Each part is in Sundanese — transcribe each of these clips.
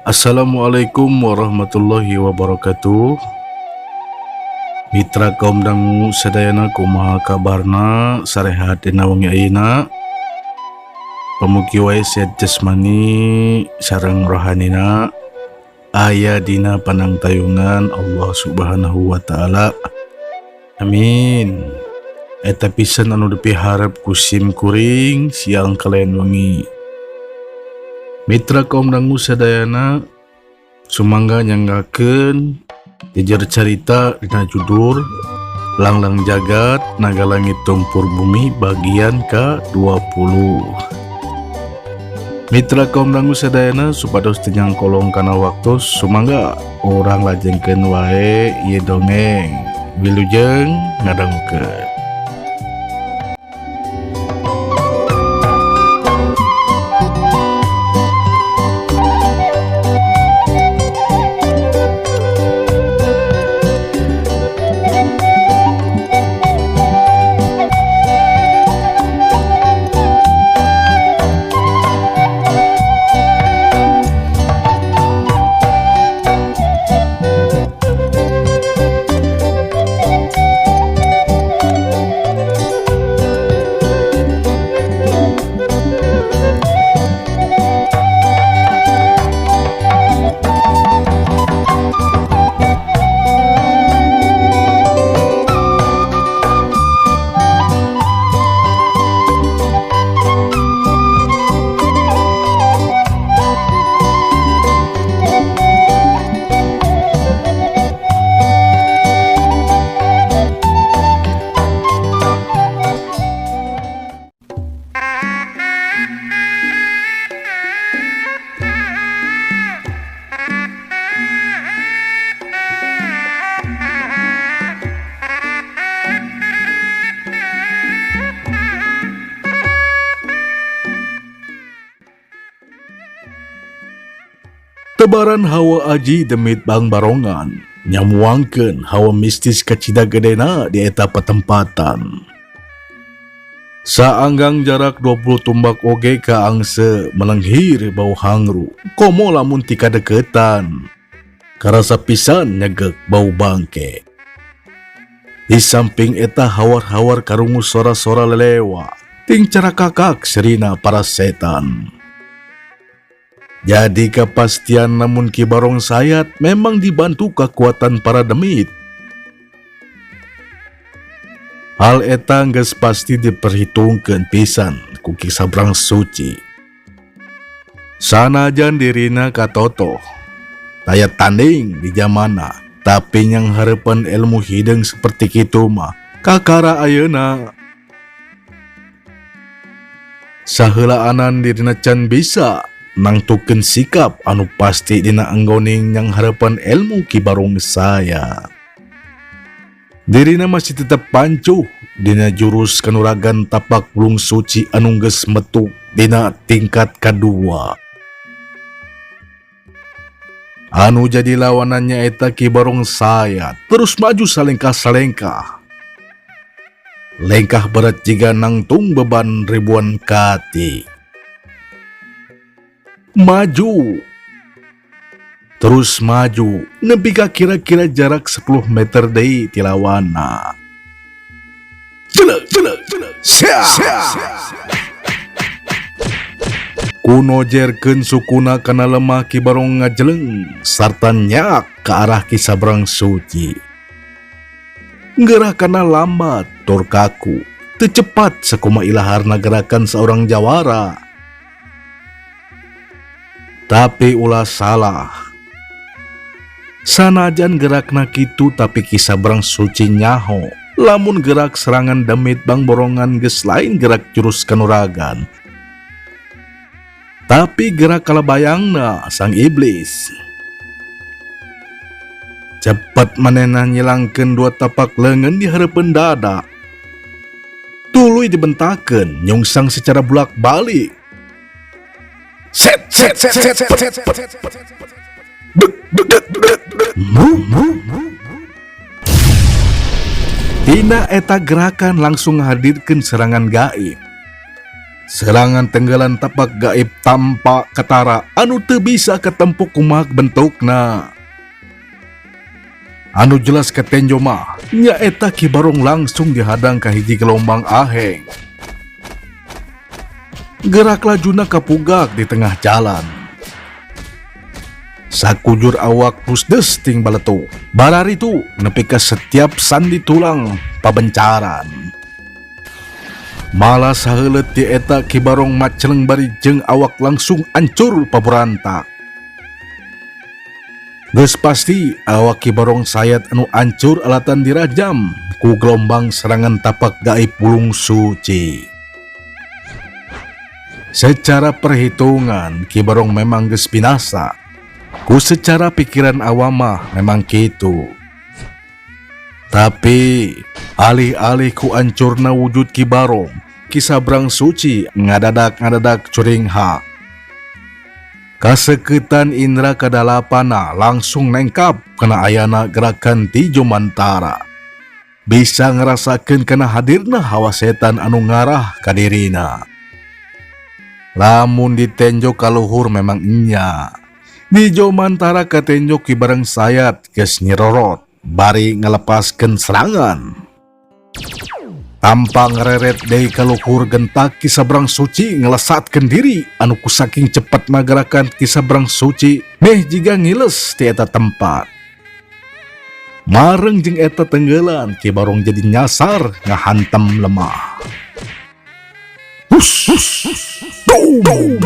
Assalamualaikum warahmatullahi wabarakatuh. Mitra kaum dangu sadayana, kumaha kabarna sarehat dina wengi ayeuna? Pamugi wae sehat jasmani sareng rohanina, aya dina panangtayungan Allah Subhanahu wa Ta'ala. Amin. Eta pisan anu dipiharep ku sim kuring siang kalayan wengi. Mitra kaum dangu sadayana, sumangga nyanggakeun jejer carita dina judul Langlang Jagat Naga Langit Tumpur Bumi bagian ke-20. Mitra kaum dangu sadayana, supados teu nyangkolong kana waktu, sumangga urang lajengkeun wae ieu dongeng. Wilujeng ngadangukeun. Tebaran hawa aji demit Bang Barongan nyamuangkeun hawa mistis kacida gedena di eta patempatan. Saanggang jarak 20 tumbak oge kaangse melenghir bau hangru, komo lamun ti kadeukeutan. Karasa pisan nyegek bau bangke. Di samping eta hawar-hawar karungu sora-sora lelewa, ting carakakak serina para setan. Jadi kepastian namun Ki Barong Sayat memang dibantu kekuatan para demit. Hal eta geus pasti diperhitungkeun pisan ku Ki Sabrang Suci. Sanajan dirina katotoh, taya tanding di jamana, tapi yang hareupan ilmu hideung seperti kitu mah kakara ayeuna. Saheulaanan dirina can bisa nangtukeun sikap anu pasti dina anggoning yang harapan ilmu Ki Barong Sayat. Dirina masih tetap pancuh dina jurus kanuragan tapak bulung suci anu geus metu dina tingkat kadua. Anu jadi lawanannya eta Ki Barong Sayat terus maju salengkah-salengkah. Lengkah berat jiga nangtung beban ribuan kati. Maju. Terus maju nepi ka kira-kira jarak 10 meter deui ti lawanna. Jelek, jelek, jelek. Sia. Kunojerkeun sukuna kana lemah, Ki Barong ngajeleng sarta nyak ke arah Ki Sabrang Suci. Gerakana lambat tur kaku, teu cepat sakuma ilaharna gerakan seorang jawara. Tapi ulah salah. Sanajan gerakna kitu, tapi Ki Sabrang Suci nyaho lamun gerak serangan demit Bang Borongan geus lain gerak jurus kanuragan, tapi gerak kalabayangna sang iblis. Cepat manehna nyilangkeun dua tapak leungeun di hareupeun dada. Tuluy dibentakeun nyungsang secara bulak-balik. Set set set set set set. Dek dek dek dek dek. Mu mu. Tina eta gerakan langsung menghadirkan serangan gaib. Serangan tenggelan tapak gaib tanpa ketara anu teu bisa ketempuk kumaha bentukna. Anu jelas katenjo mah nyaeta Ki Barong langsung dihadang ka hiji gelombang aheng. Gerak lajuna kapugak di tengah jalan. Sakujur awak pusdes ting baletu. Bararitu nepi ka setiap sandi tulang pabencaran. Malah saheuleut ti eta Ki Barong maceleng bari jeung awak langsung ancur paburantak. Geus pasti awak Ki Barong Sayat anu ancur alatan dirajam ku gelombang serangan tapak gaib Wulung Suci. Secara perhitungan Ki Barong memang geus binasa. Ku secara pikiran awam mah memang kitu. Tapi alih-alih ku ancurna wujud Ki Barong, Ki Sabrang Suci ngadadak-ngadadak curinghak. Kaseketan indra kadalapana langsung nengkap kana ayana gerakan ti Jomantara. Bisa ngerasakeun kana hadirna hawa setan anu ngarah ka dirina. Lamun ditenjo kaluhur memang enya. Di Jomantara katenjo Ki Barong Sayat geus nyirorot bari ngalepaskeun serangan. Tanpa ngereret deui kaluhur gentak Ki Sabrang Suci ngelesatkeun diri anu ku saking cepet gerakan Ki Sabrang Suci meh jiga ngiles ti eta tempat. Mareng jeung eta tenggelan Ki Barong jadi nyasar ngahantem lemah. Hus, hus, dum.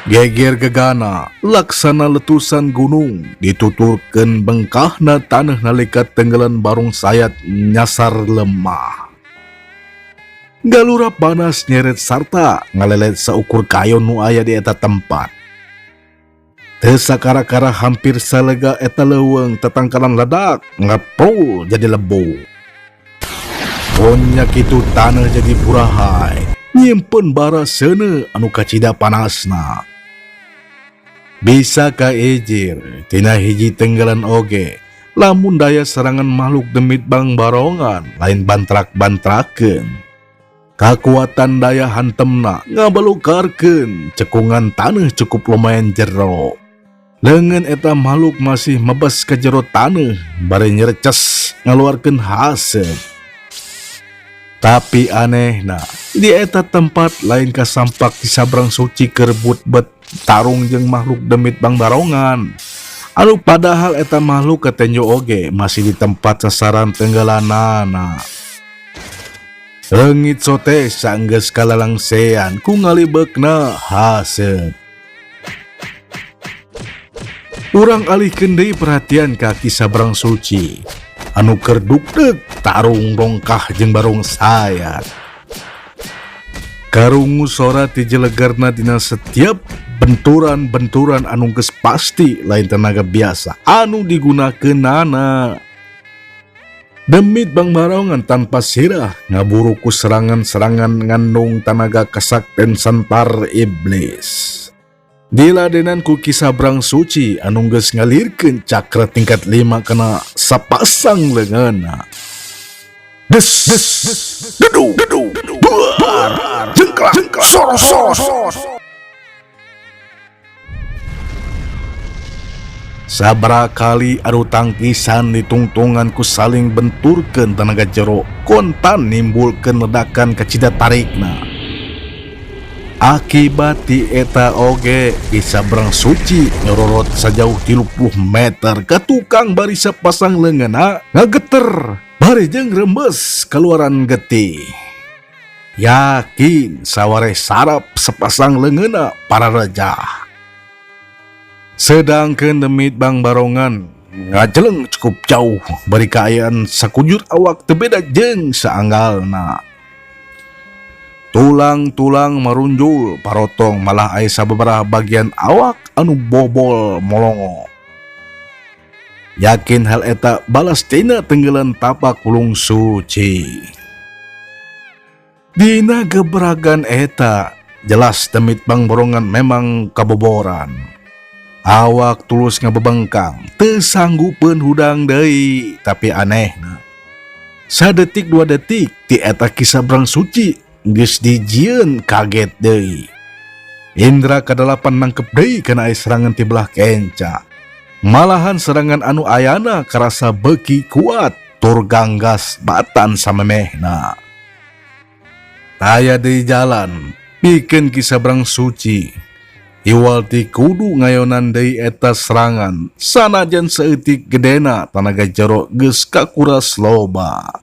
Geger gegana laksana letusan gunung dituturkeun bengkahna tanah nalika tenggelan Barong Sayat nyasar lemah. Galura panas nyeret sarta ngalelet saukur kayon nu aya di eta tempat. Teu sakara-kara hampir salega eta leuweung tetangkalan ledak ngepul jadi lebu. Punya kitu tanah jadi burahai nyimpen bara seuneu anu kacida panasna. Bisa kaejir tina hiji tenggelan oge lamun daya serangan makhluk demit Bang Barongan lain bantrak-bantrakeun. Kakuatan daya hantemna ngabalukarkeun cekungan tanah cukup lumayan jero. Leungeun eta makhluk masih mebes ka jero tanah bari nyereces ngaluarkeun haseup. Tapi anehna di eta tempat lain kasampak Ki Sabrang Suci keur bet tarung jeung makhluk demit Bang Barongan. Anu padahal eta makhluk katenjo oge masih di tempat sasaran tenggelanana. Reungit sote sanggeus kalalangsean ku ngalibekna haseup. Urang alihkeun deui perhatian ka Ki Sabrang Suci anu keur dugdeg tarung dongkah jeung Barong Sayat. Karungu sora ti jelegarna dina setiap benturan-benturan anu geus pasti lain tenaga biasa anu digunakeunana. Demit Bang Barongan tanpa sirah ngaburu ku serangan-serangan ngandung tanaga kasakten santar iblis. Diladenan ku Ki Sabrang Suci anu geus ngalirkeun cakra tingkat 5 kana sapasang leungeunna. Des, des, dedu, dedu, duar, jengklak, soros, soros. Sabra kali adu tangkisan ditungtungan ku saling benturkeun tenaga jero kontan nimbulkeun ledakan kacida tarikna. Akibat ti eta oge Ki Sabrang Suci nyororot sajauh 30 meter ka tukang bari sapasang leungeunna ngageter bari jeung rembes keluaran getih. Yakin saware sarap sepasang leungeunna pararejah. Sedangkan demit Bang Barongan ngajeleng cukup jauh bari kaayaan sakujur awak teu beda jeung saanggalna. Tulang-tulang marunjul parotong malah aya sababaraha bagian awak anu bobol molongo. Yakin hal eta balas tina tenggelan tapak Wulung Suci. Dina gebragan eta jelas demit Bang Barongan memang kaboboran. Awak tulus ngabebengkang, teu sanggupeun hudang deui, tapi anehna. Sadetik dua detik ti eta Ki Sabrang Suci geus dijieun kaget deui. Indra kadalapan nangkep deui kana aya serangan ti belah kenca. Malahan serangan anu ayana karasa beuki kuat tur ganggas batan samemehna. Taya deui jalan pikeun Ki Sabrang Suci. Iwal ti kudu ngayonan deui eta serangan sanajan saeutik gedena tanaga jero geus kakuras loba.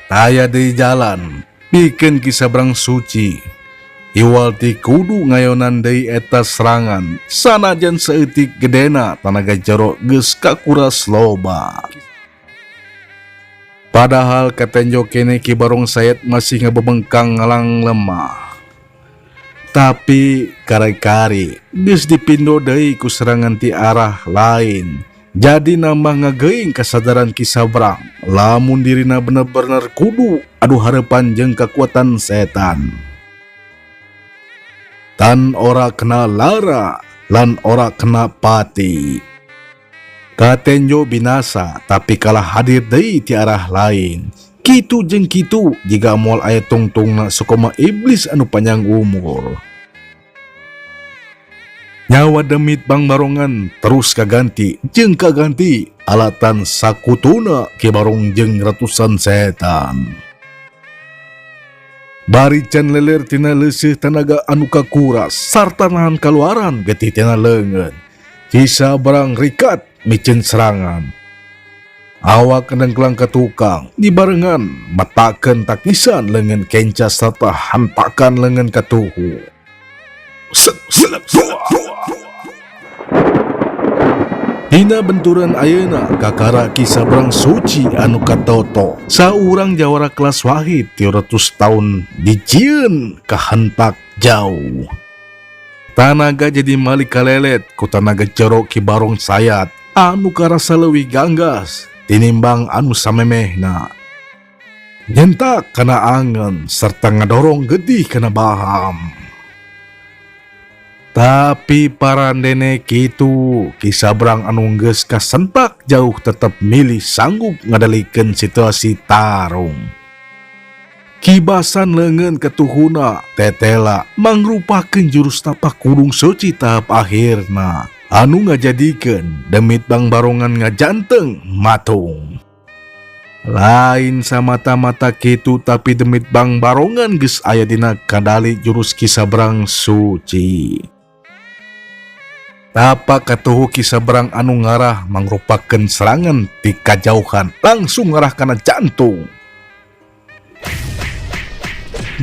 Taya deui jalan pikeun Ki Sabrang Suci. Iwal ti kudu ngayonan deui eta serangan sanajan saeutik gedena tanaga jero geus kakuras loba. Padahal katenjo kene Ki Barong Sayat masih ngebebengkang ngalang lemah. Tapi kari-kari geus dipindo deui ku serangan ti arah lain. Jadi nambah ngageuing kesadaran Ki Sabrang lamun dirina bener-bener kudu adu harapan jeung kekuatan setan. Tan ora kena lara lan ora kena pati. Katenjo binasa tapi kalah hadir deui ti arah lain. Kitu jeung kitu jiga moal aya tungtungna sakoma iblis anu panjang umur. Nyawa demit Bang Barongan terus kaganti jeung kaganti alatan sakutuna Ki Barong jeung ratusan setan. Bari can leler tina leuseuh tanaga anu kakuras sarta nahan kaluaran getih tina leungeun. Ki Sabrang rikat miceun serangan. Awak nengklang ka tukang dibarengan matakeun takisan leungeun kenca sarta hantakan leungeun katuhu. Dina benturan ayeuna kakara Ki Sabrang Suci anu katoto saurang jawara kelas wahid 300 tahun dijieun kahentak jauh. Tanaga jadi malik kalelet ku tanaga jero Ki Barong Sayat anu karasa leuwih ganggas tinimbang anu samemehna. Nyentak kana angen serta ngadorong getih kana baham. Tapi parandene kitu Ki Sabrang anu geus kasentak jauh tetep milih sanggup ngadalikeun situasi tarung. Kibasan leungeun ketuhuna tetela mangrupakeun jurus tapak kudung suci tahap akhirna anu ngajadikeun demit Bang Barongan ngajanteng matung. Lain samata-mata kitu tapi demit Bang Barongan geus aya dina kadali jurus Ki Sabrang Suci. Tapak katuhu Ki Sabrang anu ngarah mangrupakeun serangan ti kajauhan langsung ngarah kana jantung.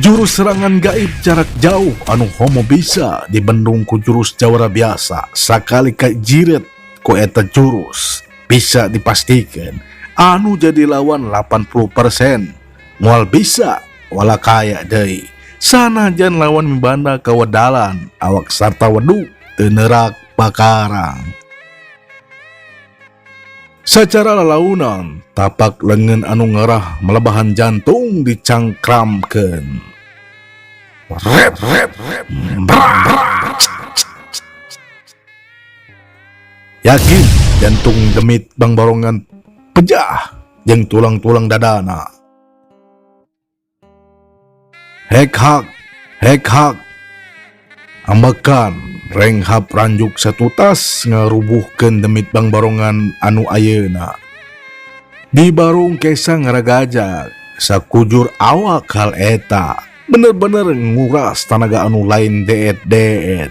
Jurus serangan gaib jarak jauh anu homo bisa dibendung ku jurus jawara biasa sakali kajiret ku eta jurus bisa dipastikan anu jadi lawan 80% moal bisa wala kaya deui sanajan lawan mibanda kawedalan awak sarta weduk teu neurak pakarang. Secara lalaunan tapak lengan anu ngarah melebahan jantung dicangkramkeun. Rep rep rep brak. Yakin jantung demit Bang Barongan pejah jeung tulang-tulang dadana. Hek hak, hek hak. Ambekan renghap ranjuk satutas ngarubuhkeun demit Bang Barongan anu ayeuna. Di barung kesa ngaragajag sakujur awak hal eta bener-bener nguras tanaga anu lain deet-deet.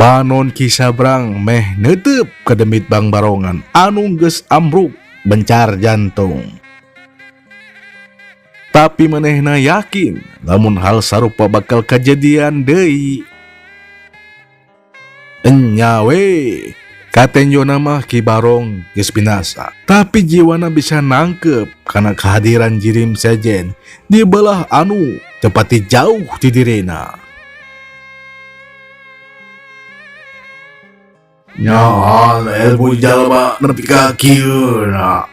Panon Ki Sabrang meh neuteup ka demit bangbarongan anu geus ambruk bencar jantung. Tapi manehna yakin lamun hal sarupa bakal kajadian deui. Enya we, katenjona mah Ki Barong geus binasa, tapi jiwana bisa nangkep kana kehadiran jirim sejen di belah anu teu pati jauh ti dirina. Nyahan ilmu jalma nepi ka kieu na.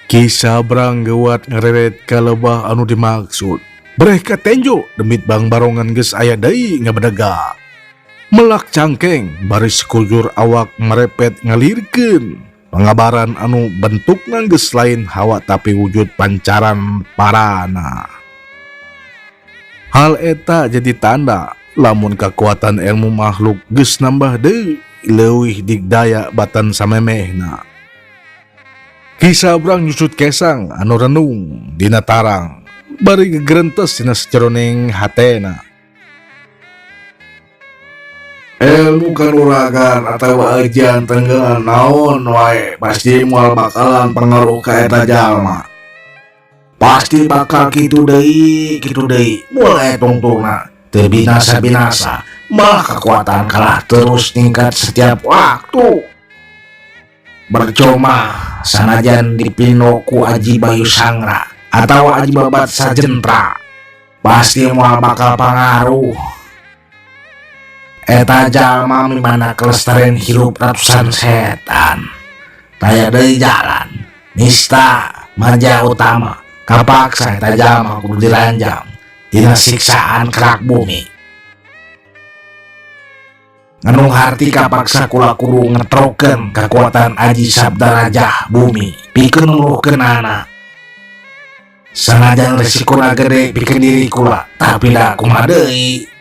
Ki Sabrang geuwat ngareret ka lebah anu dimaksud. Breh katenjo demit bangbarongan geus aya deui ngabedega. Melak cangkeng bari sekujur awak merepet ngalirkeun pangabaran anu bentukna geus lain hawa tapi wujud pancaran parana. Hal eta jadi tanda lamun kakuatan ilmu makhluk geus nambah deui leuwih digdaya batan samemehna. Ki Sabrang nyusut kesang anu renung dina tarang bari gegerentes dina sajeroning hatena. Ilmu kanuragan atawa ajian tenggelan naon wae pasti moal bakalan pengaruh ka eta jalma. Pasti bakal kitu deui, kitu deui, moal aya tungtungna, teu binasa-binasa, malah kekuatan kalah terus ningkat setiap waktu. Percuma sanajan dipindo ku Aji Bayu Sangra atau Aji Babat Sajentra, pasti moal bakal pangaruh. Eta jalma mimana kelestarian hirup ratusan setan. Taya deui jalan, nista marja utama, kapaksa eta jalma kudu diranjam tina siksaan kerak bumi. Nganung harti kapaksa kula kudu ngetrokeun kekuatan Aji Sabda Rajah Bumi pikeun nuluhkeun anak. Sanajan resikona gede pikeun diri kula, tapi da kumaha deui.